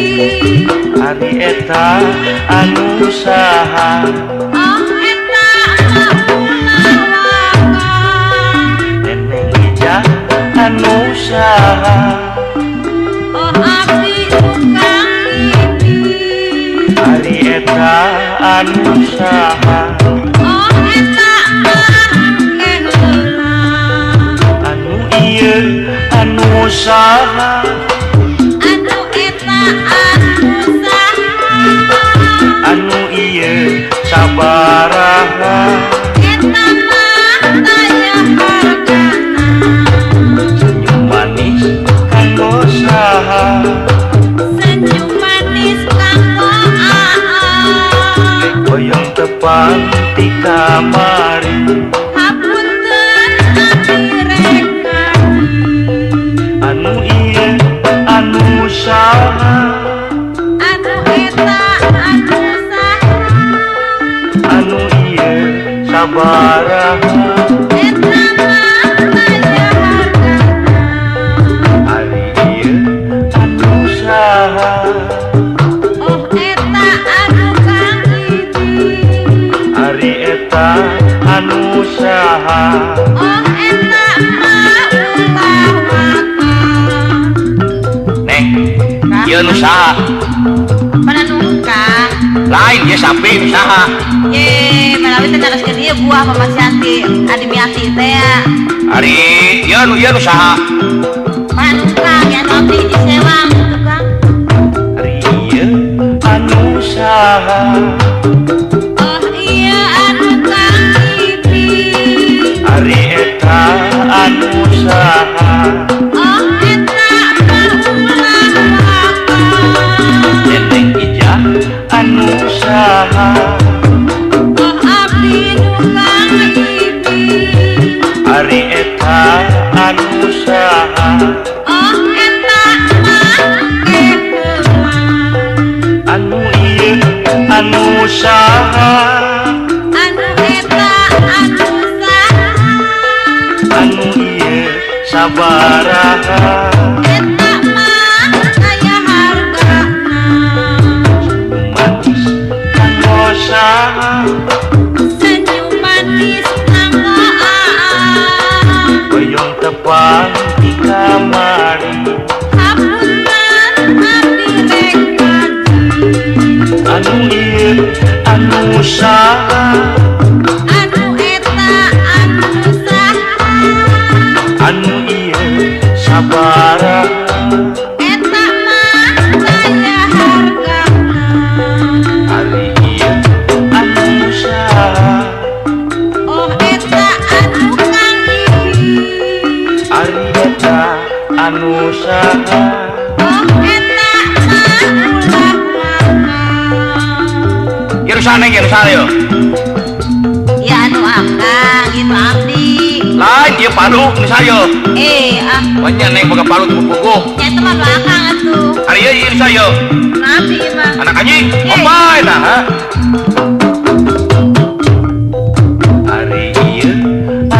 Ibi. Ari eta anu saha? Oh eta mah ulah waka. Neneng Ijah anu saha? Oh abdi tukang Ibi. Ari eta anu saha? Oh eta mah heula. Anu ieu anu saha? Anu eta anu saha? Anu ieu sabaraha? Eta mah taya hargana. Senyum manis kanggo saha? Senyum manis kanggo aa. Hoyong tepang ti kamari. Hapunten abdi rek ngaji. Anu ieu anu saha? Anu eta anu saha? Anu ieu sabaraha? Eta mah taya hargana. Ari ieu anu saha? Oh eta anu Kang Ibi. Ari eta anu saha? Oh eta mah ulah waka. Neng, ieu nu saha? Mana nungkang? Lain ieu sapi nu saha? Ye, malawi teh naroskeun ieu buah Mama Shanti, Adi Miati teh ya. Ari ieu nu saha? Mana nungkang ya anu abdi di sewang tukang. Ari ieu anu saha? Oh iya anu Kang Ibi. Ari eta anu saha? Oh eta mah ulah waka. Neneng Ijah anu saha? Oh abdi nu Kang Ibi. Ari eta anu saha? Oh eta mah keheula. Anu ieu anu saha? Anu eta anu saha? Anu ieu sabaraha? Eta mah taya hargana. Manis kanggo saha? Senyum manis kanggo aa. Hoyong tepang ti kamari. Hapunten abdi rek ngaji. Anu ieu anu saha? Anu eta anu saha? Anu ieu sabaraha? Eta mah taya hargana. Ari ieu anu saha? Oh eta anu Kang Ibi. Ari eta anu saha? Oh eta mah ulah waka. Ieu nu saha, Neng? Ieu nu saha ieu? Ya anu akang, ieu nu abdi. Lain ieu palu nu saha ieu? Eh, ah, Banyak Neng boga palu teu puguh. nya eta mah nu akang atuh. Ari ieu ieu nu saha ieu? Nu abdi ieu mah. Anak anjing, Eh. opa eta ha? Ari ieu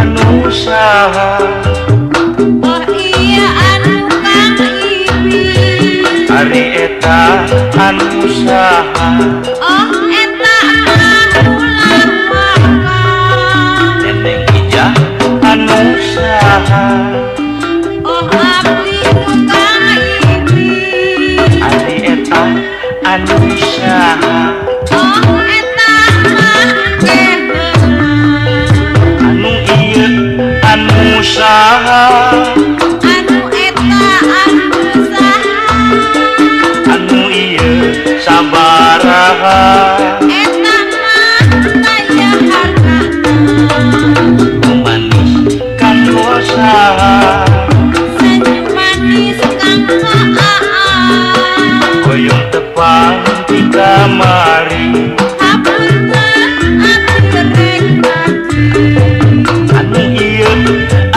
anu saha? Oh iya anu Kang Ibi. Ari eta anu saha? Oh eta mah ulah waka. Neneng Ijah anu saha? Oh abdi nu Kang Ibi. Ari eta anu saha? Oh eta mah keheula. Anu ieu anu saha? Anu eta anu saha? Anu ieu sabaraha? Eta mah taya hargana. Manis kanggo saha? Senyum manis kanggo aa. Hoyong tepang ti kamari. Hapunten abdi rek ngaji. Anu ieu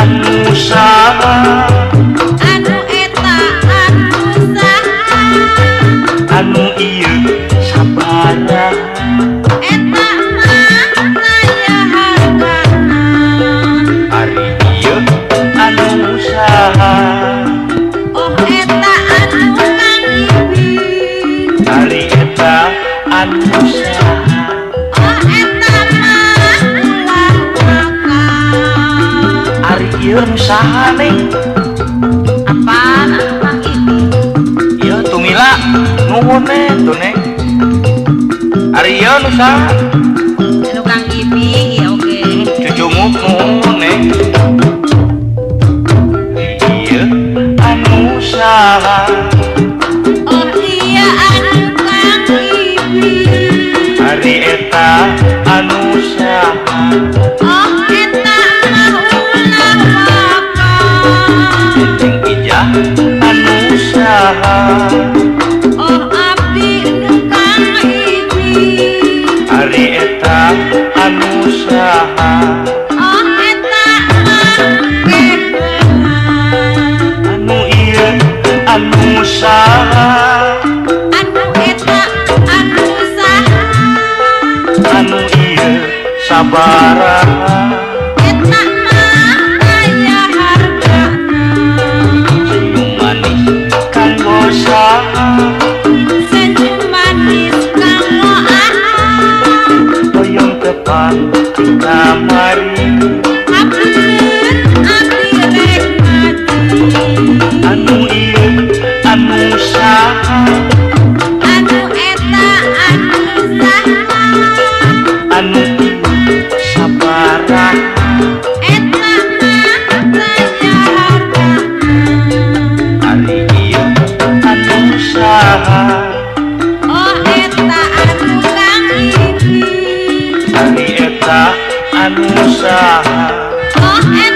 anu saha? Anu eta anu saha? Anu ieu sabaraha? Eta mah taya hargana. Ari ieu anu saha? Oh eta anu Kang Ibi. Ari eta anu saha? Oh eta mah ulah waka. Ari ieu nu saha, Neng? Apaan anu Kang Ibi? Ieu tumila nuhun Neng tuh Neng. Ari ieu nu saha? Anu Kang Ibi ieu oge. Cucunguk nuhun Neng. Ieu anu saha? Oh iya anu Kang Ibi. Ari eta anu saha? Oh eta mah ulah waka. Neng Ijah anu saha? Oh abdi nu Kang Ibi. Ari eta anu saha? Oh eta mah keheula. Anu ieu anu saha? Anu eta anu saha? Anu ieu sabaraha? Eta mah aya hargana. Senyum manis kanggo saha? Senyum manis kanggo aha. Hoyong tepang ti kamari. Hapunten abdi rek ngaji. Anu ieu anu saha? Anu eta anu saha? Anu ieu sabaraha? Eta mah aya hargana. Ari ieu anu saha? Oh eta anu Kang Ibi. Ari eta anu saha? Oh eta